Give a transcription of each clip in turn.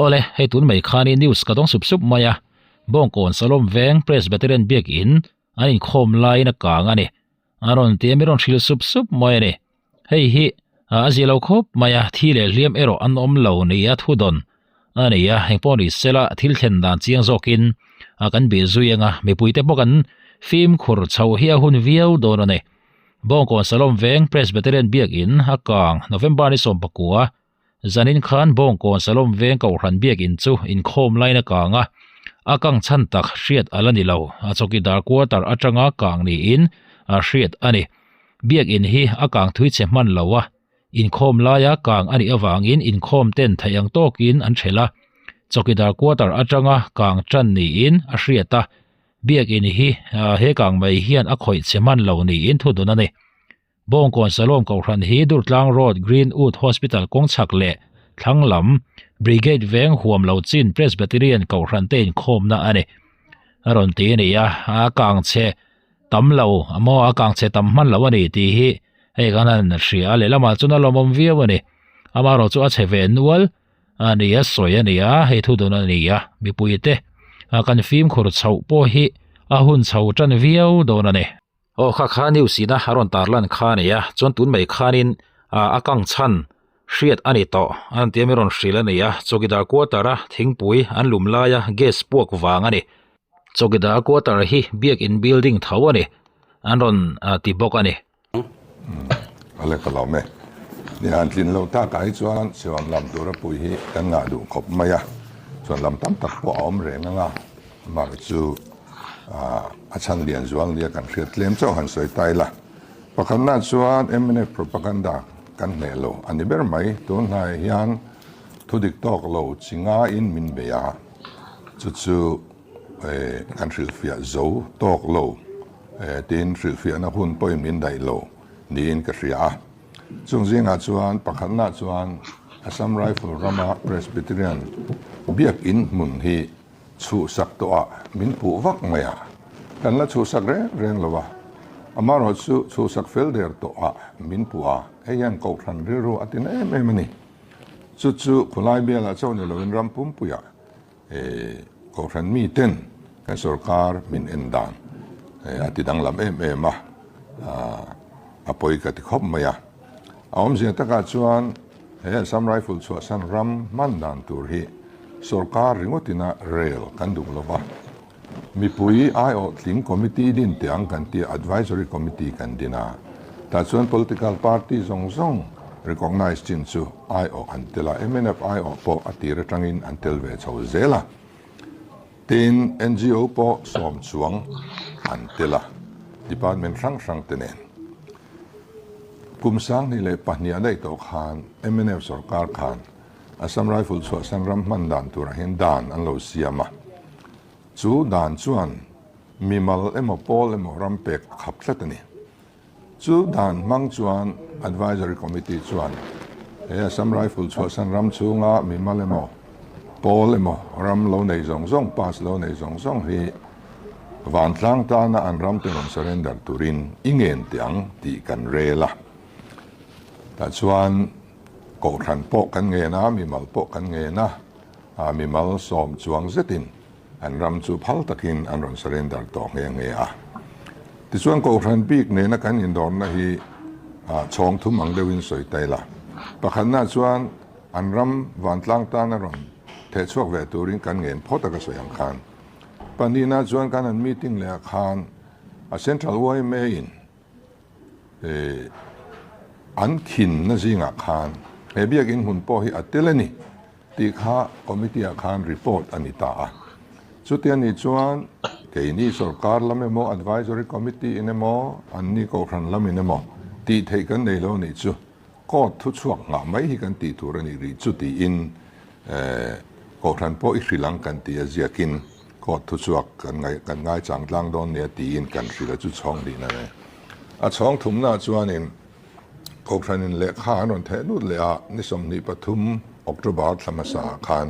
Awle, hei tun mai khanin news ka dawng sup sup mai a, Bawngkawn Salom Veng Presbyterian Biak In an inkhawm laiin a kang a ni. A rawn ti a, mi rawn hrilh sup sup mai a ni. Hei hi a zia lo khawp mai a, thi leh hliam erawh an awm lo ni a thu dawn a ni a, engpawh ni sela thil thlen dan chiang zawkin kan bih zui ang a, mipuite pawh kan fimkhur chhoh hi a hun viau dawn a ni. Bawngkawn Salom Veng Presbyterian Biak In a kang November ni 19. Zanin khan Bawngkawn Salom Veng Kohhran Biakin chu inkhawm lain a kang a, a kang chhan tak hriat a la ni lo. A chawkidar quarter atanga kang niin a hriat a ni. Biakin hi a kang thui che hman lo a, inkhawm laia kang a nih avangin inkhawm ten theih ang tawkin an ṭhelh a. Chawkidar quarter atanga kang ṭan niin a hriat a, Biakin hi he kang mai hian a khawih che hman lo niin thudun a ni. Bawngkawn Salom Kohhran hi Durtlang Road Greenwood Hospital kawng chhak leh thlang lam Brigade veng huam lo chin Presbyterian Kohhran te inkhawmna a ni. A rawn ti a ni a, a kang chhe tam lo maw a kang chhe tam hman lo a ni tih hi hei kan han hria a, lehlamah chuan a lawmawm viau a ni. Amaherawh chu a chhe ve nual a ni a, sawi a ni a, hei thu dun a ni a, mipuite kan fimkhur chhoh pawh hi a hun chho tan viau dawn a ni. Aw kha kha news ina a rawn tar lan kha a ni a, chuan tun mai khanin a kang chhan hriat a ni tawh a rawn tia mi rawn hrilh a ni a, chawkidar quarter a thingpui an lum laia gas puak vang a ni. Chawkidar quarter hi biakin building tho a ni an rawn ti bawk a ni. Awle ka lawm e. Ni han tlin lo takah hi chuan siam lam tura pui hi kan ngah duh khawp mai a, chuan lam tam tak pawh a awm reng ang a, amaherawhchu chu a chhan lian zual nia kan hriat tlem chauh han sawi ta ila. Pakhatna chuan mnf propaganda kan hneh lo a ni ber mai, tun hnaiah hian thudik tawk lo chi ngaiin min bei a, chu chu kan hrilhfiah zo tawk lo tiin hrilhfiahna hun pawhin min daih lo niin ka hria a. Chung zingah chuan pakhatna chuan Assam Rifle rama Presbyterian biakin hmun hi chhuhsak tawhah min puh vak mai a, kan la chhuhsak reng reng lo a, amaherawh chu chhuhsak fel der tawhah min puh a, hei hian Kohhran rilru a tina em em a ni. Chu chu khulai bialah chauh ni loin ram pumpuiah Kohhran miten kan sorkar min en dan a ti danglam em em a, a pawi ka ti khawp mai a. A awmzia takah chuan he Assam Rifle chhuahsan ram hman dan tur hi sorkar ringawtina rel kan duh lo va, mipui aiawh tling committee din teh ang kan tia advisory committee kan din a, tah chuan political party zawng zawng recognise chin chu aiawh an tel a, mnf aiawh pawh a tir atangin an tel ve chho zel a, tin NGO pawh sawm chuang an tel a, department hrang hrang te nen. Kum 2002 a daih tawh khan mnf sorkar khan Assam Rifle chhuahsan ram hman dan turah hian dan an lo siam a. Chu dan chuan mimal emaw pawl emaw ram pek a khap tlat a ni. Chu dan hmang chuan Advisory Committee chuan he Assam Rifle chhuahsan ram chhunga mimal emaw pawl emaw ram lo nei zawng zawng, pass lo nei zawng zawng hi vantlang tana an ram te rawn surrender turin i ngen teh ang tih kan rel a. Tah chuan Kohhran pawh kan ngen a, mimal pawh kan ngen a, mimal sawm chuang zetin an ram chu phal takin an rawn surrender tawh nghe nghe a. Tichuan Kohhran bik nena kan indawrna hi chhawng thum ang deuhin sawi ta ila. Pakhatna chuan an ram vantlang tana rawn thehchhuak ve turin kan ngen phawt a ka sawi ang khan. Pahnihna chuan kan han meeting leh ah khan a Central yma in An thinna zingah khan he biakin hmun pawh hi a tel a ni tih kha committee ah khan report a ni ta a. Chuti a nih chuan keini sorkar lam emaw advisory committee in emaw anni kohhran lam in emaw tih theih kan nei lo nih chu court thuchhuak nghah mai hi kan tih tur a nih rih chu tiin kohhran pawh i hrilh ang kan ti a ziakin Court thuchhuak kan ngaih kan ngaichang tlang dawn nia tiin kan hrilh a chu chhawng hlihna ne. A chhawng thumna chuanin Kohhranin lehkha an rawn theh lut leh a, ni 23 October thla hmasa ah khan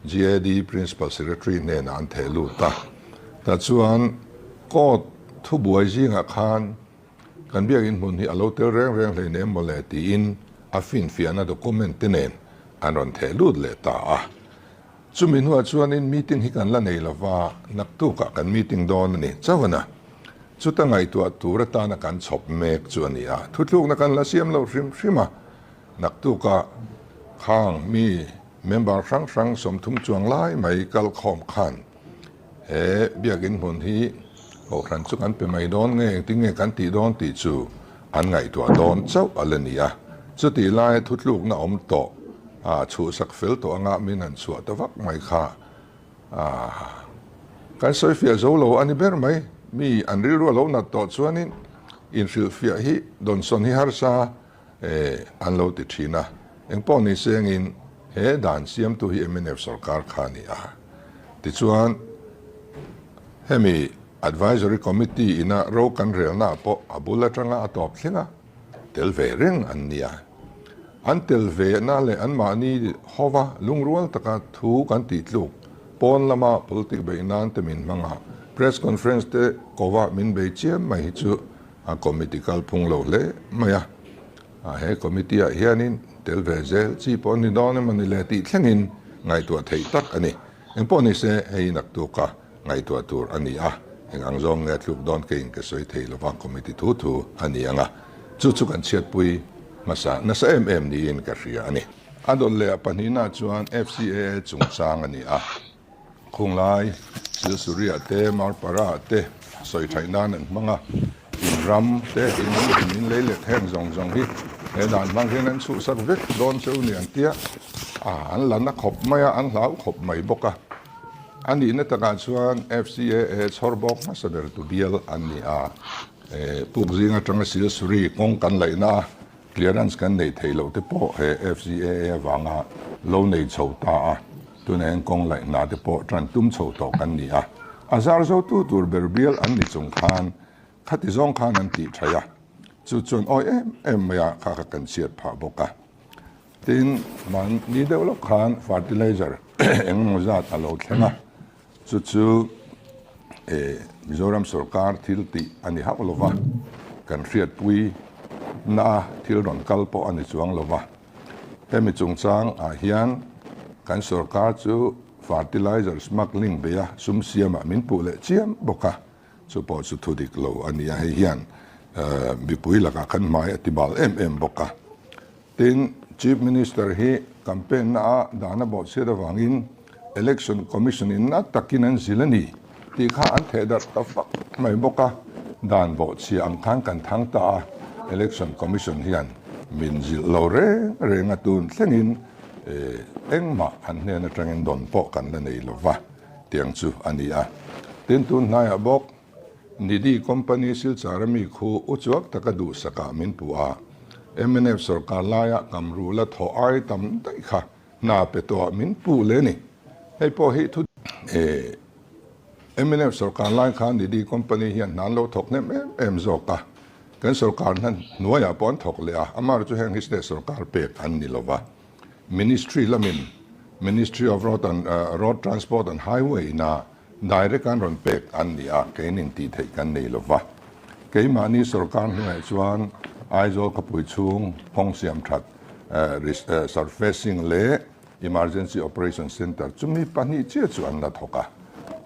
GAD Principal Secretary hnenah an theh lut a. Tah chuan Court thubuai zingah khan kan biakin hmun hi a lo tel reng reng hleinem mawle tiin a finfiahna document te nen an rawn theh lut leh ta a. Chumi hnuah chuanin meeting hi kan la nei lova, naktukah kan meeting dawn a ni chauh a. Chuta ngaihtuah tur atana kan chhawp mek chu a ni a, thutlukna kan la siam lo hrim hrim a. Naktuka khang mi member hrang hrang 30 chuang lai mai kal khawm khan he biakin hmun hi kohhran chu kan pe mai dawn nge engtin nge kan tih dawn tih chu an ngaihtuah dawn chauh a la ni a. Chutih laia thutlukna awm tawh a chhuhsak fel tawh anga min han chhuah ta vak mai kha kan sawifiah zo lo a ni ber mai. Mi an rilru a lo nat tawh chuanin inhrilhfiah hi dawnsawn hi harsa E, an lo ti thin a. Engpawh ni sengin he dan siamtu hi mnf sorkar kha a ni a. Tichuan, hemi Advisory Committee ina ro kan relna pawh a bul atanga a tawp thleng a, tel ve reng an ni a. An tel ve na leh anmahni hova lungrual taka thu kan tih tluk pawn lama politic beih nan te min hmang a, press conference te kova min bei chiam mai hi chu A committee kal phung lo hle mai a, he committee ah hianin tel ve zel chi pawh ni dawn emaw ni le tih thlengin ngaihtuah theih tak a ni. Engpawh ni se hei naktuka ngaihtuah tur a ni a, eng ang zawng nge a tluk dawn keiin ka sawi thei lova committee thu thu a ni ang a, chu chu kan chhiatpui hmasa nasa em em niin ka hria a ni. A dawt leh a pahnihna chuan FCAA chungchang a ni a. Khunglai, Silsuria te, Marpara te sawi thaih nan an hmang a, in ram te, in ram in lei let heng zawng zawng hi he dan hmang hian an chhuhsak vek dawn cheu ni an tia, a an la na khawp mai a, an hlau khawp mai bawk a. A nihna takah chuan FCAA chhawr bawk hmasa ber tu bial an ni a, puk zing atanga Silsuri kawng kan laihna a, Clearance kan neih theih loh te pawh he FCAA avanga lo nei chho ta a, tunah hian kawng laih hna te pawh tan tum chho tawh kan ni a. A zar zotu tur ber bial an ni chung khan khati zawng khan an tih thaih a, chu chuan awi em em mai a kha kha kan chhiat phah bawk a. Tin, mahni deuh lawk khan fertilizer engemaw zat a lo thleng a, Chu chu Mizoram sorkar thil tih a ni hauh lova, kan hriatpui na thil rawn kal pawh a ni chuang lova. Hemi chungchang ah hian kan sorkar chu fertilizer smuggling beia sum siamah min puh leh chiam bawk a, chu pawh chu thu dik lo a ni a, hei hian mipui lakah kan hmai a ti bal em em bawk a. Tin, Chief Minister hi campaign na a dan a bawhchhiat avangin Election Commission in na takin an zil a ni tih kha an theh darh ta fak mai bawk a, dan bawhchhia ang khan kan thang ta a, Election Commission hian min zilh lo reng reng a, tun thlengin engmah an hnen atangin dawn pawh kan la nei lova tiang chu a ni a. Tin, tun hnaiah bawk Nidhi Company Silchar ami khu uchuak taka duhsakah min puh a, mnf sorkar laia kamrula thawh ai tam daih kha hna pe tawhah min puh leh a ni. Hei pawh hi thu mnf sorkar lai khan Nidhi Company hian hna an lo thawk hnem em em zawk a, kan sorkar hna hnuaiah pawh an thawk leh a, amaherawhchu heng hi state sorkar pek an ni lova. Ministry lamin Ministry of Road and Road Transport and Highway ina Direct an rawn pek an ni a, kein intih theih kan nei lo va. Keimahni sorkar hnuaiah chuan Aizawl khawpui chhung kawng siam that, surfacing leh Emergency Operation Centre chumi pahnih chiah chu an la thawk a.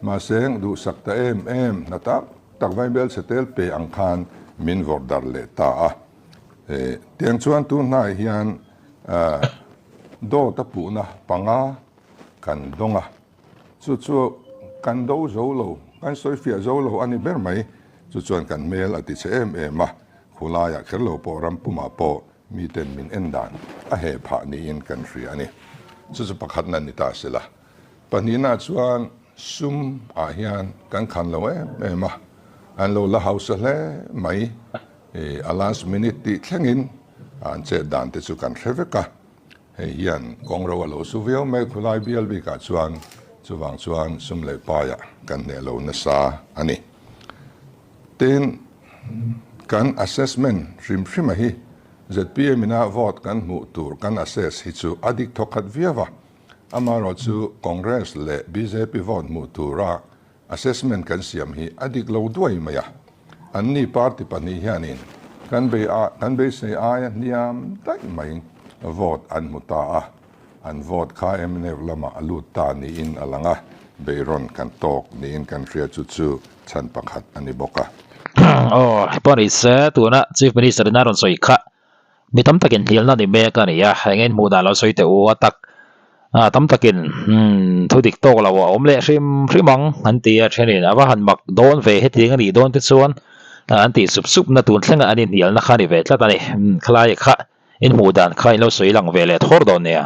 Mahse, duhsak ta em em hna tak tak vaibel chhe tel pe ang khan min vawrh darh leh ta a. Tiang chuan tun hnaiah hian dawt a puhna panga kan dawng a. Chu chu kan do zo lo, kan sawi fiah zo lo a ni ber mai. Chu chuan kan hmel a ti che em em a, khulaiah kher lo pawh ram pumah pawh miten min en dan a heh phah niin kan hria a ni. Chu chu pakhatna ni ta se la. Pahnihna chuan sum ah hian kan khan lo em em a, an lo la hausa hle mai. A last minute tih thlengin an chet dan te chu kan hre vek a. Hei hian kawng ro a lo su viau mai khulai bial bikah chuan chuvang chuan sum leh paiah kan hneh lo nasa a ni. Tin, kan assessment hrim hrima hi zpm ina vote kan hmuh tur kan assess hi chu a dik thawkhat viau a, amaherawhchu Congress leh bjp vote hmuh tura Assessment kan siam hi a dik lo duai mai a, anni party pahnih hianin kan bei a, kan beisei aia hniam daih mai vote an hmu ta a. An vote kha mnf lamah a lut ta niin a lang a, beihrawn kan tawk niin kan hria chu chu chhan pakhat a ni bawk a. Aw, pawh ni se, tuna Chief Minister in a rawn sawi kha mi tam takin hnialna ni mek a ni a, eng in hmuh dan lo sawi teh u a tak a tam takin thu dik tawk lo a awm leh hrim hrim ang an ti a, thenin a va han mak dawn ve hetiang a nih dawn te chuan an tih sup sup na tun thlenga an inhnialna kha a ni ve tlat a ni, khalai kha in hmuh dan kha in lo sawi lang ve leh thawr dawn nia.